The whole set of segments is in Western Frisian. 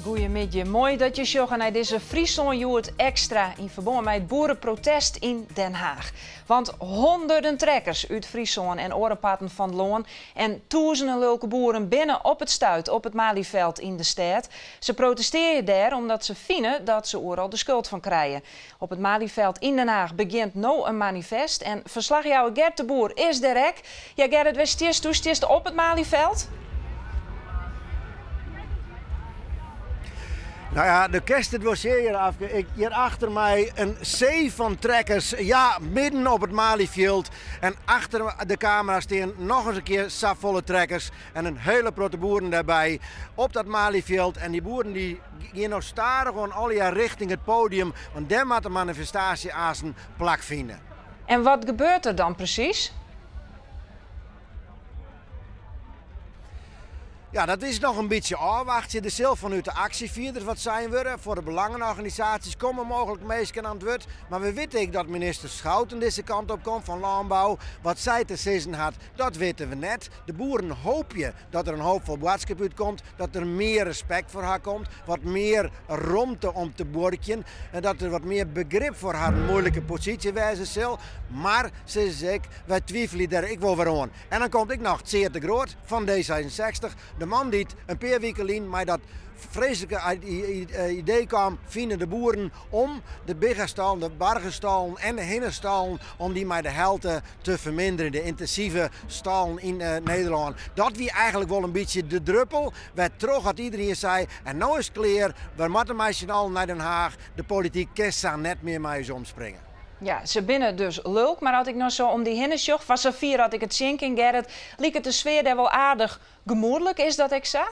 Goeiemiddei, moai dat je sjogge nei dizze Fryslân Hjoed Ekstra yn ferbân mei it boereprotest yn Den Haag. Want hûnderten trekkers út Fryslân en oare parten fan it lân en tûzenen lulke boeren binne op it stuit op it Malieveld yn de stêd. Se protestearje dêr omdat se fine dat se oeral de skuld fan krije. Op it Malieveld yn Den Haag begjint no in manifest en ferslachjouwer Gert de Boer is dêr ek. Ja Gerrit, wêr stiest do? Stiest op it Malieveld? Nou ja, do kinst it wol sjen hjir, Afke. Ik, hjir achter my in see fan trekkers. Ja, midden op it Malieveld. En achter de kamera stean noch ris in kear safolle trekkers en in hiele protte boeren dêrby op dat Malieveld. En dy boeren dy gean no stadichoan allegear richting it podium, want dêr moat de manifestaasje aansten plakfine. En wat gebeurt der dan presys? Ja, dat is noch in bytsje ôfwachtsjen. Der sil fanút de aksjefierders wat sein wurde. Foar de belangenorganisaasjes komme mooglik minsken oan it wurd. Mar we witte ek dat minister Schouten dizze kant op komt fan Lânbou. Wat sy te sizzen hat, dat witte we net. De boeren hoopje dat der in hoopfol boadskip útkomt, dat der mear respekt foar har komt, wat mear romte om te buorkjen en dat der wat mear begrip foar harren muoilike posysje wêze sil. Mar, sizze se ek, wy twivelje dêr ek wol wer oan. En dan komt ek noch Tseard de Groot fan D66, de man dy't in pear wike lyn mei dat freeslike idee kaam, fine de boeren, om de biggestâlen, de bargestâlen en de hinnestâlen, om dy mei de helte te ferminderjen, de yntinsive stâlen yn Nederlân. Dat wie eigentlik wol in bytsje de druppel wêrtroch at iderien sei, en no is it klear, wy moatte mei syn allen nei Den Haag, de polityk kin sa net mear mei ús omspringe. Ja, se binne dus lulk, mar as ik no sa om dy hinne sjoch, foar safier at ik it sjen kin, Gerrit, liket de sfear dêr wol aardich gemoedlik. Is dat ek sa?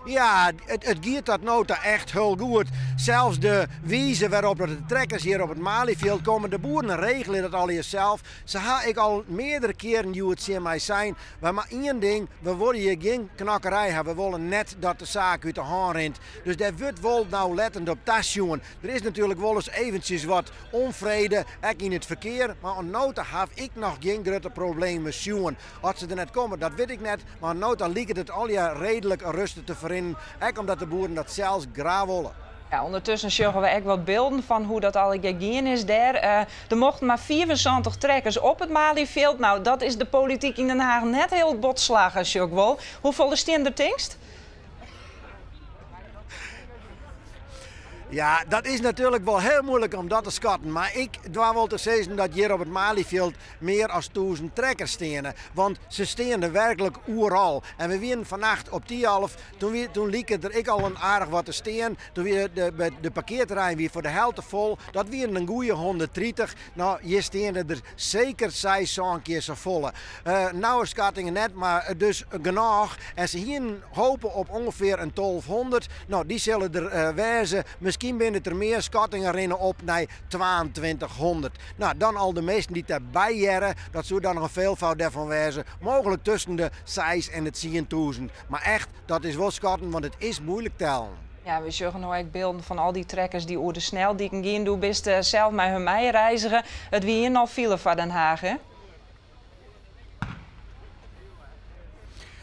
Ja, it giet tot no ta echt hiel goed. Sels de wize wêrop't dat de trekkers hjir op it Malieveld komme, de boeren regelje dat allegear sels. Se ha ek al meardere kearen hjoed tsjin my sein, wy mar ien ding, we wolle hjir gjin knokkerij ha, we wolle net dat de saak út de hân rint. Dus dêr wurdt wol naulettend op tasjoen. Der is natuerlik wolris eventsjes wat ûnfrede, ek yn it ferkear, mar oant no ta haw ik noch gjin grutte problemen sjoen. Oft se der net komme, dat wit ik net, mar oant no ta liket it allegear reedlik rêstich te ferrinnen, ek omdat de boeren dat sels graach wolle. Ja, ûndertusken sjogge we ek wat bylden fan hoe't dat allegear gien is dêr. Der mochten mar 75 trekkers op it Malieveld. Nou, dat is de polityk yn Den Haag net hiel bot slagge, sjoch ik wol. Hoefolle stean der tinkst? Ja, dat is natuerlik wol hiel muoilik om dat te skatten. Mar ik doar wol te sizzen dat hjir op it Malieveld mear as 1000 trekkers steane. Want se steane werklik oeral. En we wienen fannacht op Thialf, toen, wie, toen like der ek al in aardich wat te stean. Toen wie de, de parkearterrein wie foar de helte fol. Dat wienen in goede 130. No, hjir steane der seker seis, sân kear safolle. Nauwe skattingen net, mar dus genôch. En se hienen hope op ûngefear in 1200. No, dy sille der wêze. Miskien binne it der mear, skattingen rinne op nei 2200. No, dan al de minsken dy't dêrby hearre, dat soe dan noch in veelvoud dêrfan wêze. Mooglik tusken de seis en de 10.000. Mar echt, dat is wol skatten, want it is muoilik tellen. Ja, we sjogge no ek bylden fan al dy trekkers dy't oer de sneldiken gean. Do bist sels mei har meireizge. It wie ien al file foar Den Haag, hè?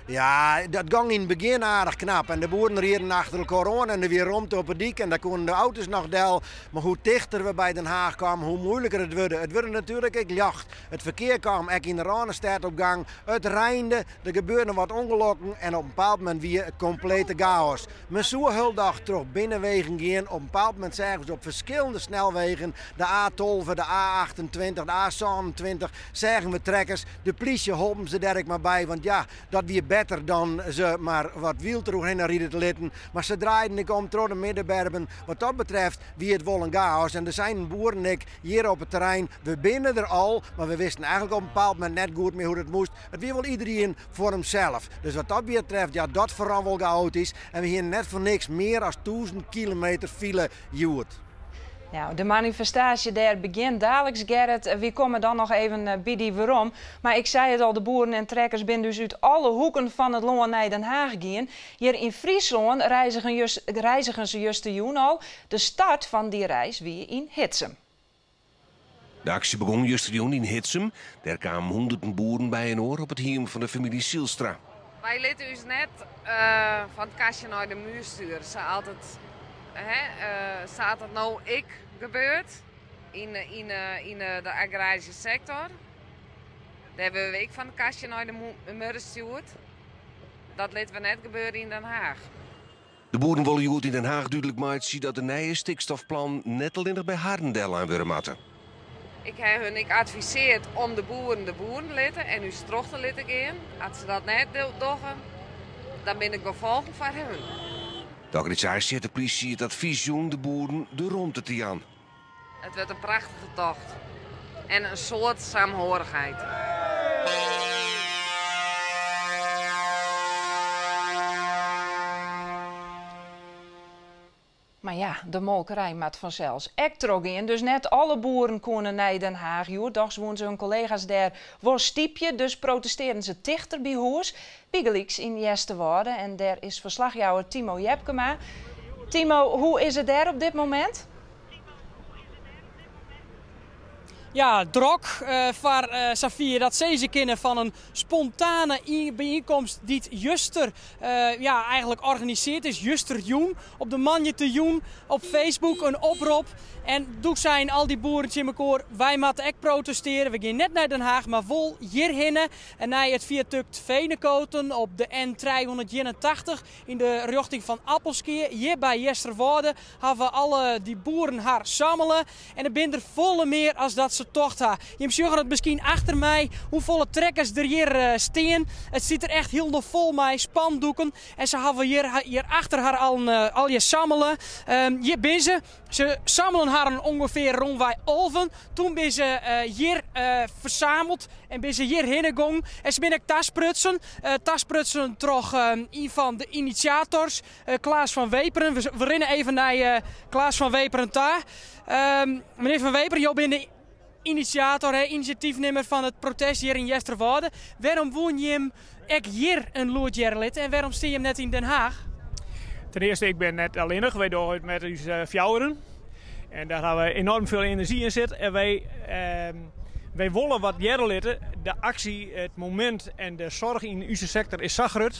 Ja, dat gong yn it begjin aardich knap. En de boeren rieden achter elkoar oan en der wie romte op 'e dyk en dêr koenen de auto's noch del. Mar hoe tichter we by Den Haag kamen, hoe muoiliker it wurde. It wurde natuerlik ek ljocht. It ferkear kaam ek yn de Rânestêd op gang. It reinde, der gebeurden wat ûngelokken en op in bepaald momint wie it komplete chaos. Men soe hiel dag troch binnenwegen gean. Op in bepaald momint seagen se op ferskillende snelwegen, de A12, de A28, de A27, seagen we trekkers. De plysje holpen se dêr ek mar by, want ja, dat wie better dan se mar wat wyld deroerhinne ride te litten. Mar se draaiden ek om troch de middenbermen. Wat dat betreft wie it wol in chaos. En der seinen boeren ek hjir op it terrein, we binne der al, mar we wisten eigentlik op in bepaald momint net goed mear hoe't it moast. It wie wol iderien foar himsels. Dus wat dat betreft, ja, dat foaral wol chaotysk. En we hienen net foar niks mear as 1000 kilometer file hjoed. Ja, de manifestaasje dêr begjint daliks, Gerrit. Wy komme dan noch even by dy werom. Mar ik sei it al, de boeren en trekkers binne dus út alle hoeken fan it lân nei Den Haag gien. Hjir yn Fryslân reizigen se justerjûn al. De start fan dy reis wie yn Hitsum. De aksje begûn justerjûn yn Hitsum. Dêr kamen hûnderten boeren byinoar op it hiem fan de famylje Sylstra. Wy litte ús net fan it kastje nei de muur stjoere, sa as it, hè, sa as it no ek gebeurt yn yn de agraryske sektor. Dêr wurde we ek fan it kastje nei de muorre stjoerd. Dat litte we net gebeure yn Den Haag. De boeren wolle hjoed yn Den Haag dúdlik meitsje dat de nije stikstofplannen net allinnich by harren dellein wurde moatte. Ik ha hun ek adviseard om de boeren de boeren litte en ús troch te litte gean. As se dat net dogge, dan binne de gefolgen foar hun. De organisaasje hat de plysje it advys jûn de boeren de romte te jaan. It wurdt in prachtige tocht en in soad saamhorigheid. Mar ja, de molkerij moat fansels ek trochgean, dus net alle boeren koene nei Den Haag hjoed. Dochs woene se hun kollega's dêr wol stypje, dus protestearren se tichter by hûs, bygelyks yn Easterwâlde. En dêr is ferslachjouwer Timo Jepkema. Timo, hoe is it dêr op dit momint? Ja, drok foar safier dat sizze kinne fan in spontane byienkomst dy't juster ja, eigenlik organiseard is. Justerjûn, op de moandeitejûn, op Facebook in oprop. En doe seinen al dy boeren tsjin mekoar, wy moatte ek protestearje. We gean net nei Den Haag, mar wol hjirhinne. En nei it fiadukt Venekoten op de N 381 yn de rjochting fan Appelskea. Hjir by Easterwâlde hawwe alle dy boeren har sammele. En der binne der folle mear as dat se tocht ha. Jim sjogge it miskien achter my, hoefolle trekkers der hjir stean. It stiet der echt hielendal fol mei spandoeken. En se hawwe hjir, hjir achter har allegear sammele. Hjir binne se. Se sammelen harren ûngefear rûnwei alven. Toen binne se hjir fersameld en binne se hjir hinne gongen. En se binne ek tasprutsen. Tasprutsen troch ien fan de initiators. Klaas van Weperen. We rinne even nei Klaas van Weperen ta. Menear Van Weperen, jo binne de initiator, inisjatyfnimmer fan it protest hjir yn Easterwâlde. Wêrom woene jim ek hjir in lûd hearre litte en wêrom stean jim net yn Den Haag? Ten eerste, ik bin net allinnich. Wy dogge it met ús fjouweren. En dêr hawwe we enorm veel enerzjy yn sit. En wy, wy wolle wat hearre litte. De aksje, it momint en de soarch yn ús sektor is sa grut.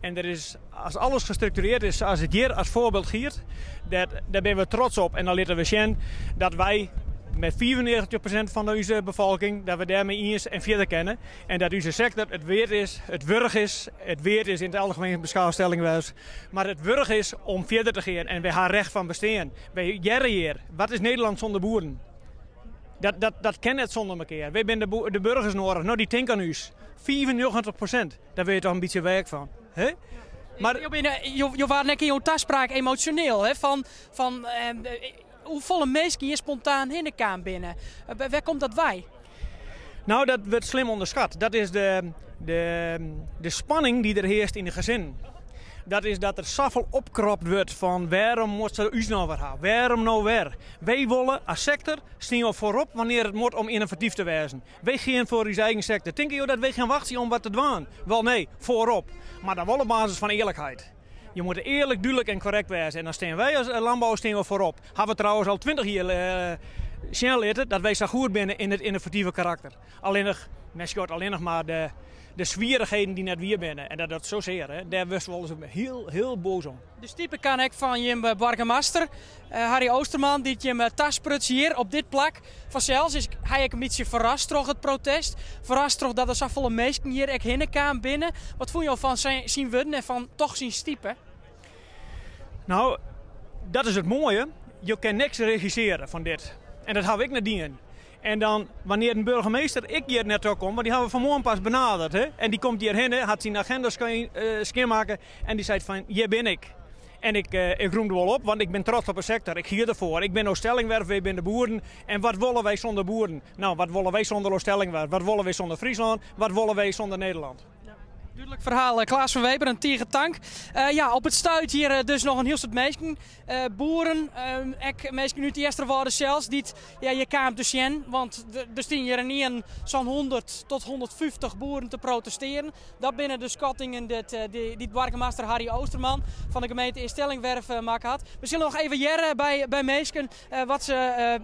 En der is, as alles gestructureerd is as it hjir as foarbyld giet, dêr, dêr binne we trots op. En dan litte we sjen dat wy met 95% fan ús befolking, dat we dêrmei iens en fierder kinne. En dat ús sektor it weard is, it wurdich is, it weard is yn it algemeen beskaafd Stellingwerfs, mar it wurdich is om fierder te gean. En wy ha recht fan bestean. Wy hearre hjir, wat is Nederland sûnder boeren? Dat, dat, dat kin net sûnder mekoar. Wy binne de, de burgers noadich, no dy tinke oan ús. 95%. Dêr wurde je toch in bytsje weak fan. Hè? Mar jo, binne, jo, jo waarden ek yn jo taspraak emosjoneel, hè? Fan, fan eh, hoefolle minsken hjir spontaan hinne kaam binne. Eh, wêr komt dat wei? Nou, dat wurdt slim ûnderskat. Dat is de, de, de spanning dy't der hearst yn de gesinnen. Dat is dat der safolle opkropt wurdt fan wêrom moat se ús no wer ha? Wêrom no wer? Wy wolle as sektor stean we foarop wannear it moat om ynnovatyf te wêzen. Wy gean foar ús eigen sektor. Tinke jo dat wy gaan wachtsje om wat te dwaan? Wel nee, foarop. Mar dan wol op basis fan earlikheid. Je moatte earlik, dúdlik en korrekt wêze. En dan stean wy as lânbou stean we foarop. Ha we trouwens al 20 jier sjen litten dat wy sa goed binne yn it ynnovative karakter. Allinnich, men sjocht allinnich mar de, de swierrichheden dy't net wier binne. En dat docht sa sear. Hè. Dêr wurdst wolris hiel, hiel boas om. De stipe kaam ek fan jim boargemaster Harry Oosterman, dy't jim taspruts hjir op dit plak. Fansels is hy ek in bytsje ferrast troch it protest. Ferrast troch dat der safolle minsken hjir ek hinne kaam binne. Wat fûn jo fan syn wurden en fan toch syn stipe? Nou, dat is it moaie. Jo kinne niks regissearje fan dit. En dat haw ik net dien. En dan wannear't in burgemeester ek hjir net ta komt, want dy hawwe we fanmoarn pas benaderd, hè? En dy komt hjirhinne, hat syn agenda skjinmakke en dy seit fan hjir bin ik. En ik, ik rûm der wol op, want ik bin trots op de sektor. Ik gier derfoar. Ik bin Ooststellingwerf, wy binne de boeren. En wat wolle wy sûnder boeren? Nou, wat wolle wy sûnder Ooststellingwerf? Wat wolle wy sûnder Fryslân? Wat wolle wy sûnder Nederland? Dúdlik ferhaal, Klaas van Weperen, tige tank. Ja, op it stuit hjir dus noch in hiel soad minsken. Boeren, ek minsken út Easterwâlde sels, dy't ja, hjir kamen te sjen. Want der stean hjir in sa'n 100 tot 150 boeren te protestearen. Dat binne de skattingen dy't dy't boargemaster Harry Oosterman fan de gemeente Eaststellingwerf makke hat. We sille noch even hearre by, by minsken wat se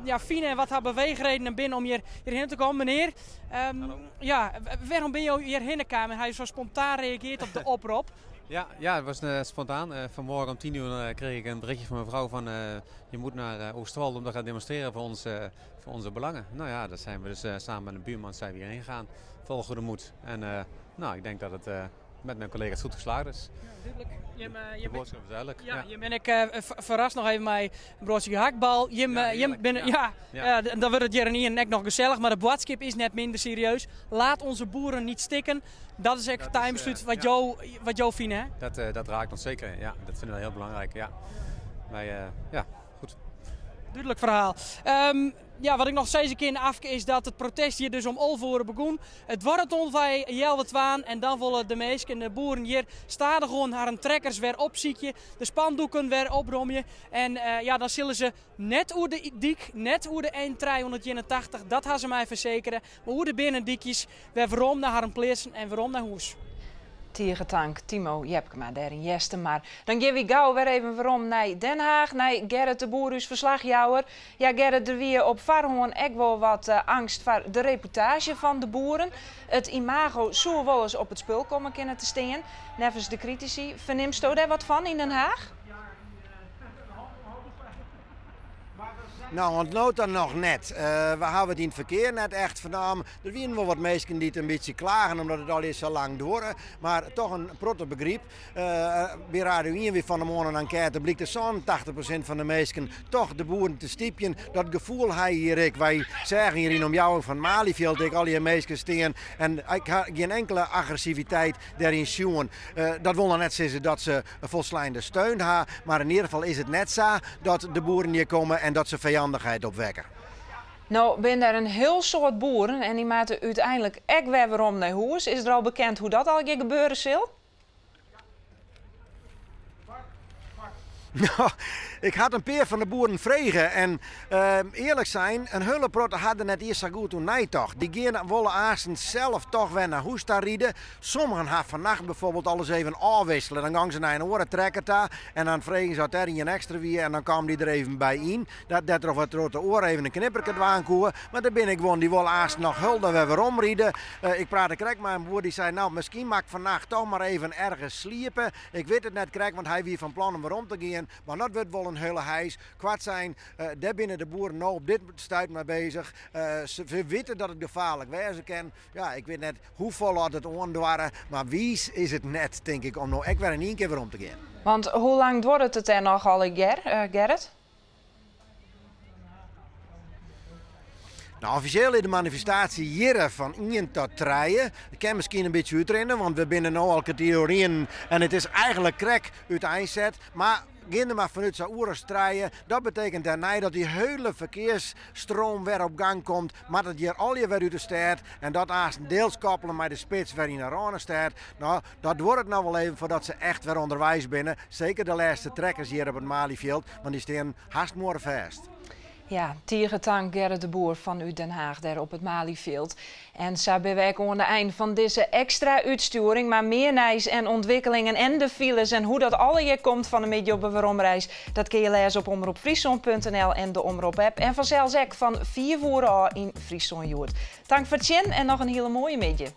ja, fine en wat har beweechredenen binne om hjir, hjirhinne te kommen. Menear, ja, wêrom binne jo hjirhinne kaam en ha jo sa spontaan? spontaan reagearre op de oprop. Ja, ja, het was spontaan. Vanmorgen om 10 uur kreeg ik een berichtje van mijn vrouw van je moet naar Oostwold om te gaan demonstreren voor onze belangen. Nou ja, dat zijn we dus samen met een buurman zijn we hierheen gegaan. Vol goede moed. En nou, ik denk dat het met mijn collega's goed geslaagd is. Ja, duidelijk. Je, de boodschap is duidelijk. Ja, ja. Je ben ik verrast nog even met een broodje gehaktbal. Je, ja, je ben, ja, ja. Dan wordt het hier en nog gezellig, maar de boodschap is net minder serieus. Laat onze boeren niet stikken. Dat is echt het wat jou, wat jou vindt, hè? Dat raakt ons zeker. Ja, dat vinden we heel belangrijk. Ja. Wij, ja, goed. Duidelijk verhaal. Ja, wat ik nog steeds een keer afke is dat het protest hier dus om 11 uur begon. Het wordt ongeveer 11.30 en dan willen de meesten de boeren hier staan gewoon haar trekkers weer opziekje, de spandoeken weer oprommen. En ja, dan zullen ze net oer de dik, net oer de N381, dat gaan ze mij verzekeren. Maar hoe de binnendiekjes weer waarom naar haar plaatsen en waarom naar huis. Tige tank, Timo Jepkema daar in Eastermar. Dan gean we gau wer even werom nei Den Haag, nei Gerrit de Boer, ús ferslachjouwer. Ja, Gerrit, der wie op foarhân ek wol wat eangst foar de reputaasje fan de boeren. It imago soe wolris op it spul komme kinne te stean. Neffens de kritisy, fernimsto dêr wat fan yn Den Haag? Nou, oant no ta noch net. We hawwe it yn it ferkear net echt fernaam. Der wiene wol wat minsken dy't in bytsje klagen omdat it al sa lang duorre. Mar dochs in protte begryp. By Radio 1 wie fan 'e moarn in enkête blykt dat 80% fan de minsken dochs de boeren te stypjen. Dat gefoel ha hjir ek. Wy seagen hjir yn de omjouwing fan Malieveld ek al dy minsken stean. En ik ha gjin inkelde agressiviteit dêryn sjoen. Dat wol noch net sizze dat se in folsleine steun ha. Mar yn ieder gefal is it net sa dat de boeren hjir komme en dat se fijannichheid opwekke. No, binne der in hiel soad boeren en dy moatte úteinlik ek wer werom nei hûs. Is der al bekend hoe't dat allegear gebeure sil? Nou, ik ha in pear fan de boeren frege en earlik sein, in hiele protte ha der net earst sa goed oer neitocht. Dy geane wolle aansten sels dochs wer nei hûs ta ride. Sommigen ha fannacht bygelyks alles even ôfwissele. Dan gongen se nei in oare trekker ta en dan fregen se oft der ien ekstra wie en dan kaam dy der even by yn. Dat der wat troch de oar even in knipperke dwaan koe. Mar der binne gewoan dy wolle aansten noch hiel wer werom ride. Ik prate krekt mei in boer dy sei, nou, miskien moat ik fannacht dochs mar even ergens sliepe. Ik wit it net krekt, want hy wie fan plan om werom te gean. Mar dat wurdt wol in hiele heis. Koartsein, dêr binne de boeren no op dit stuit mei beuzich. Se witte dat it gefaarlik wêze kin. Ja, ik wit net hoefolle it oandoarre, mar wiis is it net, tink ik, om no ek wer yn ien kear werom te gean. Want hoe lang duorret it dêr noch allegear, Gerrit? Nou, offisjeel is de manifestaasje hjir fan 1 tot 3. Dat kin miskien in bytsje útrinne, want we binne no al kertier oer ien en it is eigentlik krekt úteinset. Mar gean der mar fanút sa'n oere as 3. Dat betekent dêrnei dat dy hiele ferkearsstroom wer op gang komt. Moat it hjir allegear wer út de stêd. En dat aansten diels koppele mei de spits wer yn de Rânestêd. Nou, dat duorret noch wol even foardat se echt wer ûnderweis binne. Seker de lêste trekkers hjir op it Malieveld, want dy steane hast muorrefêst. Ja, tige tank Gerrit de Boer fanút Den Haag dêr op it Malieveld. En sa binne we ek oan de ein fan dizze ekstra útstjoering. Mar mear nijs en ûntwikkelingen en de files en hoe't dat allegear komt fan 'e middei op de weromreis, dat kinne je lêze op omropfryslân.nl en de Omrop app. En fansels ek fan 4 oere ôf yn Fryslân Hjoed. Tank foar it sjen en noch in hiele moaie middei.